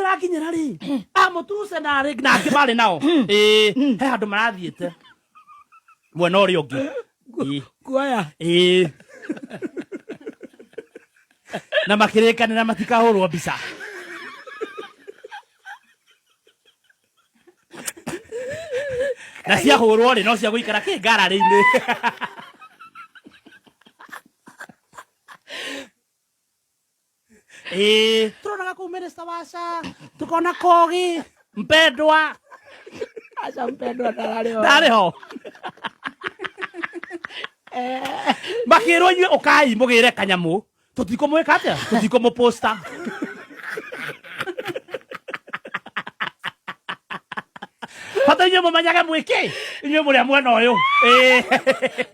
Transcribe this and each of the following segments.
ĩrakinyĩra rĩ amũtuse na rĩ na angĩ marĩ nao ĩĩ he handũ marathiĩte mwena ũrĩa ũngĩ. Ĩĩ. Kuoya. Ĩĩ, na makĩrĩkanĩra matikahũrwo mbica. Na ciahũrwo rĩ, no cia gũikara kĩ ngararĩ-inĩ. Ĩĩ, tũronaga kũu minister wa SHA, tukona Kogi mpendwa. Aca, mpendwa ndararĩ ho. Ndarĩ ho. Makĩrwo inyuĩ ũkai mũgĩre kanyamũ, tũtikũmwĩka atĩa, tũtikũmũposta. Bata inyuĩ mũmenyage mwĩkĩ inyuĩ mũrĩa mwena ũyũ. Ĩĩ.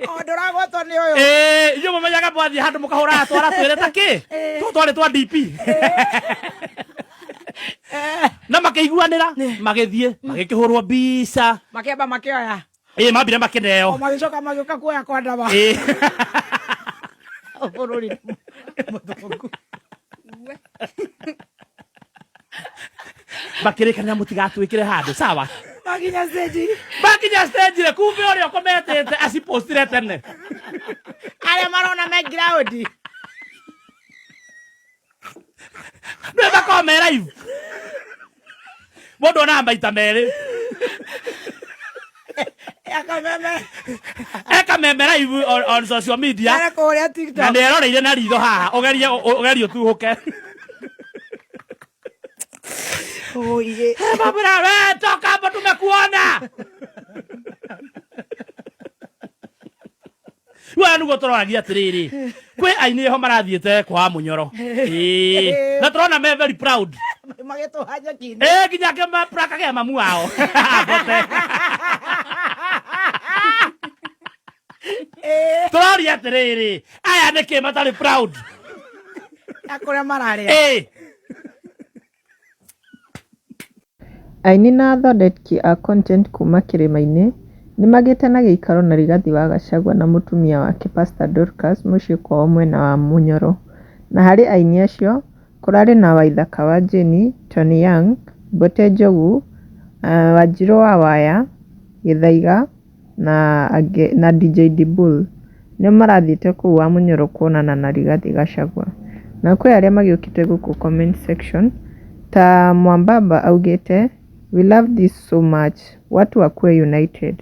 O ndũragwatwo nĩ ũyũ. Ĩĩ, inyuĩ mũmenyaga mwathiĩ handũ mũkahũraga twara twĩre ta kĩ tũu twarĩ twa DP. Na makĩiguanĩra magĩthiĩ magĩkĩhũrwo mbica. Makĩamba makĩoya. Ĩĩ, mambire makĩneo. O magĩcoka magĩũka kuoya kwa ndama. Ĩĩ. Bũrũri nĩ mũthũku. Makĩrĩkanĩra mũtigatwĩkĩre handũ, sawa. Makinya stage. Makinya stage rĩ, kumbe ũrĩa ũkometete acipostire tene. Arĩa marona me ground. Nĩ makoragwo me live. Mũndũ onaga maita merĩ. Akameme. Eka meme live on social media. Ara kũrĩa Na TikTok. nĩ eroreire na ritho haha, ũgerie ũgerie ũtuhũke. Oye. Mabura, we toka hapo, tumekuona. Rĩu aya nĩguo tũroragia atĩrĩrĩ, kwĩ aini ho marathiĩte kwa Mũnyoro. Ĩĩ. Na tũrona me very proud. Magĩtũha nyeki-inĩ. Ĩĩ, nginya kĩmaprakagĩa mamu wao. Bote. Tũroria atĩrĩrĩ, aya nĩkĩ matarĩ proud? Ya kũrĩa mararĩa. Ĩĩ. Aini na athondeki a content kuma Kĩrĩma-inĩ nĩmagĩte na gĩikaro na Rigathi wa Gachagua na mũtumia wake Pastor Dorcas mũciĩ kwao mwena wa Munyoro. Na harĩ aini acio, kũrarĩ na Waithaka wa Jane, Tony Young, Mbote Njogu, Wanjirũ wa Waya, Gĩthaiga, na angĩ na DJ Dibul nĩo marathiĩte kũu Wamunyoro kuonana na Rigathi Gachagua. Na kwĩ arĩa magĩũkĩte gũkũ comment section ta Mwambamba augĩte we love this so much, watu wakuwe united.